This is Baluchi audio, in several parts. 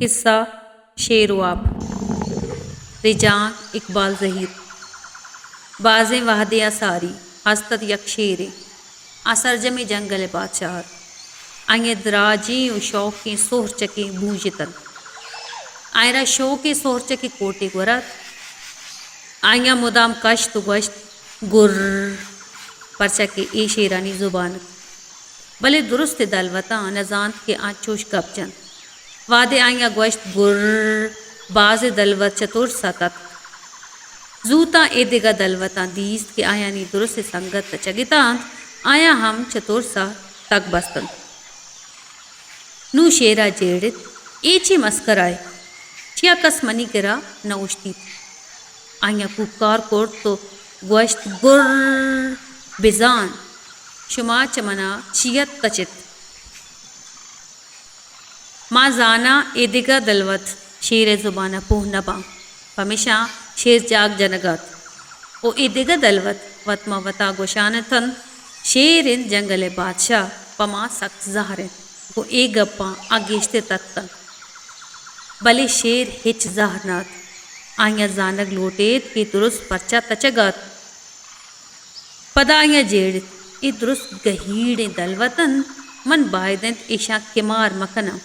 قصہ: شیر و آپ۔ رجانک: اقبال زہیر۔ بازیں وہدے ءَ ساری ہست ات یک شیرے۔ آ سرجمیں جنگل ءِ بادشاہ ات۔ آئی ءَ دراجیں و شوکیں سہرچکے بوجت انت۔ آئی ءَ را شوکیں سہرچکے کوٹے گور ات۔ آئی ءَ مدام کشت و گوشت، گر، پرچا کہ اے شیرانی زبان ات۔ بلے درستیں دلوتاں نہ زانت کہ آ چوش گپ جنت۔ وہدے آئی ءَ گوشت، گر، بازیں دلوت چہ ترس ءَ تتک۔ زوتاں اے دگہ دلوتاں دیست کہ آیانی درستیں سنگت تچگ ءَ اتنت، آیاں ہم چہ ترس ءَ تک بست انت۔ نوں شیر ءَ جیڑت، اے چے مسکرا ئے؟ چیا کس منی کرا نہ اوشتیت؟ آئی ءَ کوکار کرت و گوشت، گر، بزان، شما چہ منا چیا تچت؟ ما زاناں اے دگہ دلوت شیر ءِ زبان ءَ پوہ نہ باں، پمیشا شیر جاگ جنگ ءَ ات و اے دگہ دلوت وت ماں وتا گوشان اتنت، شیر انت جنگل ءِ بادشاہ، پہ ما سک زہر انت۔ گوں اے گپاں آ گیشتر تتک انت۔ بلے شیر ہچ زہر نہ ات۔ آئی ءَ زانگ لوٹ ایت کہ درست پرچا تچگ ءَ ات۔ پدا آئی ءَ جیڑت، اے درست گہیڑیں دلوت انت، من باید انت ایشاں کمار مہ کناں۔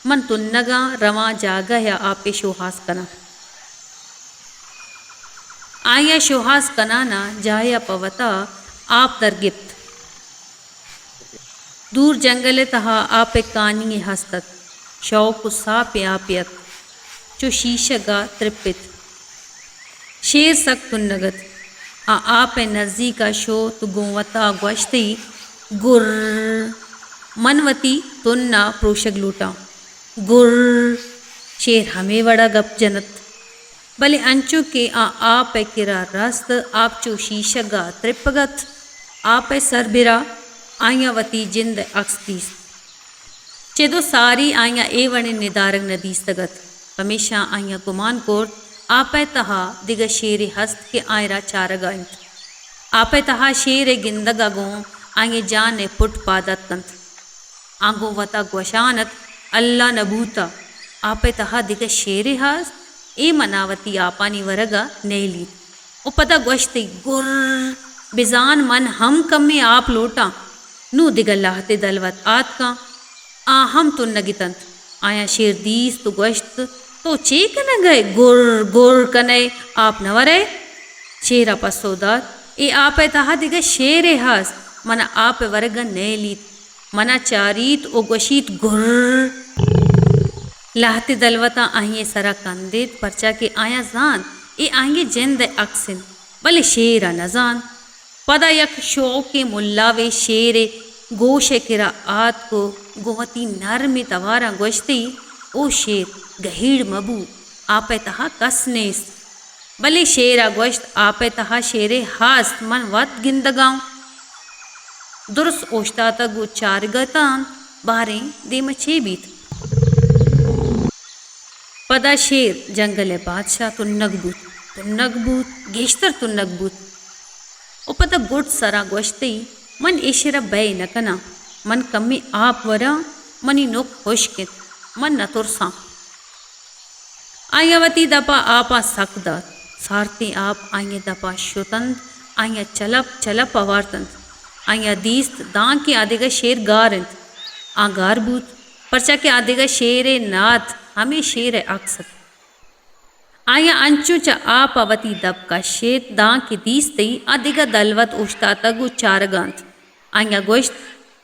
من تنگاں، رواں جاگہ ءَ آپے شوہاز کناں۔ آئی ءَ شوہاز کنان ءَ جاہے ءَ پہ وتا آپ در گپت۔ دور جنگل ءِ تہا آپ ءِ کانی یے ہست ات۔ شوک و ساپیں آپے ات۔ چو شیشگ ءَ ترپت۔ شیر سک تنگ ات۔ آ آپ ءِ نزیک ءَ شت و گوں وتا گوشت ئِے، گر، من وتی تن ءَ پروشگ لوٹاں۔ گر، شیر ہمے وڑ ءَ گپ جنت۔ بلے انچو کہ آ آپ ءِ کرا رست، آپ چو شیشگ ءَ ترپگ ات۔ آپ ءِ سربرا آئی ءَ وتی جند ءِ عکس دیست۔ چد و ساری آئی ءَ اے وڑیں ندارگ نہ دیستگ ات، پمیشا آئی ءَ گمان کرت، آپ ءِ تہا دگہ شیرے ہست کہ آئی ءَ را چارگ ءَ انت۔ آپ ءِ تہا شیر ءِ گندگ ءَ گوں آئی ءِ جان ءِ پٹ پاد اتک انت۔ آ گوں وتا گوشان ات، اللہ نہ بوتا، آپ ءِ تہا دگہ شیرے ہست، اے منا وتی آپانی ورگ ءَ نئیلیت۔ و پدا گوشت ئِے، گر، بزان من ہم کمے آپ لوٹاں۔ نوں دگہ لہتے دلوت آتکاں۔ آ ہم تنگ اتنت۔ آیاں شیر دیست و گوشت، تو چے کنگ ئے؟ گر گر کنئے، آپ نہ ورئے؟ شیر ءَ پسو دات، اے آپ ءِ تہا دگہ شیرے ہست، منا آپ ءِ ورگ ءَ نئیلیت۔ منا چاریت و گوشیت، گر۔ لہتے دلوتاں آئی ءِ سرا کندیت، پرچا کہ آیاں زانت، اے آئی ءِ جند ءِ عکس انت، بلے شیر ءَ نہ زانت۔ پدا یک شوکیں ملاوے شیر ءِ گوش ءِ کرا آتک و گوں وتی نرمیں تواراں گوشت ئِے، او شیر، گہیڑ مہ بو، آپ ءِ تہا کس نیست۔ بلے شیر ءَ گوشت، آپ ءِ تہا شیرے ہست، من وت گندگ ءَ آں۔ درست اوشتاتگ و چارگ ءَ اتنت، باریں دیم ءَ چے بیت؟ پدا شیر، جنگل ءِ بادشاہ، تنگ بوت، تنگ بوت، گیشتر تنگ بوت۔ و پدا گڈ سرا گوشت ئِے، من اے شیر ءَ بئے نہ کناں، من کمے آپ وراں، منی نک ہشک انت، من نہ ترساں۔ آئی ءَ وتی دپ ءَ آپاں سک دات۔ سارتیں آپ آئی ءِ دپ ءَ شت انت، آئی ءَ چلپ چلپ آورت انت۔ آئی ءَ دیست دانکہ آ دگہ شیر گار انت۔ آ گار بوت، پرچا کہ آ دگہ شیرے نہ ات، ہمے شیر ءِ عکس ات۔ آئی ءَ انچو چہ آپ ءَ وتی دپ کشت، دانکہ دیست ئِے آ دگہ دلوت اوشتاتگ و چارگ ءَ انت۔ آئی ءَ گوشت،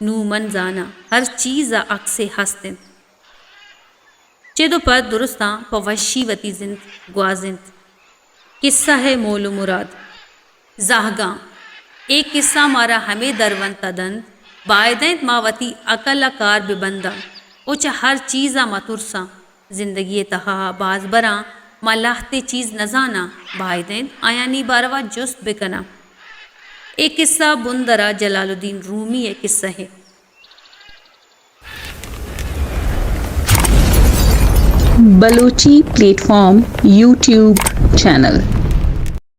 نوں من زاناں ہر چیز ءَ عکسے ہست انت۔ چد و پد درستاں پہ وشی وتی زند گوازینت۔ قصہ ءِ مول و مراد۔ زہگاں، اے قصہ مارا ہمے درونت ءَ دنت، باید انت ما وتی عقل ءَ کار بہ بنداں و چہ ہر چیز ءَ مہ ترساں۔ زندگی ءِ تہا باز براں ما لہتے چیز نہ زاناں، باید انت آیانی باروا جست بہ کناں۔ اے قصہ بندر ءَ جلال الدین رومی ءِ قصہ انت۔ Balochi plate form YouTube channel.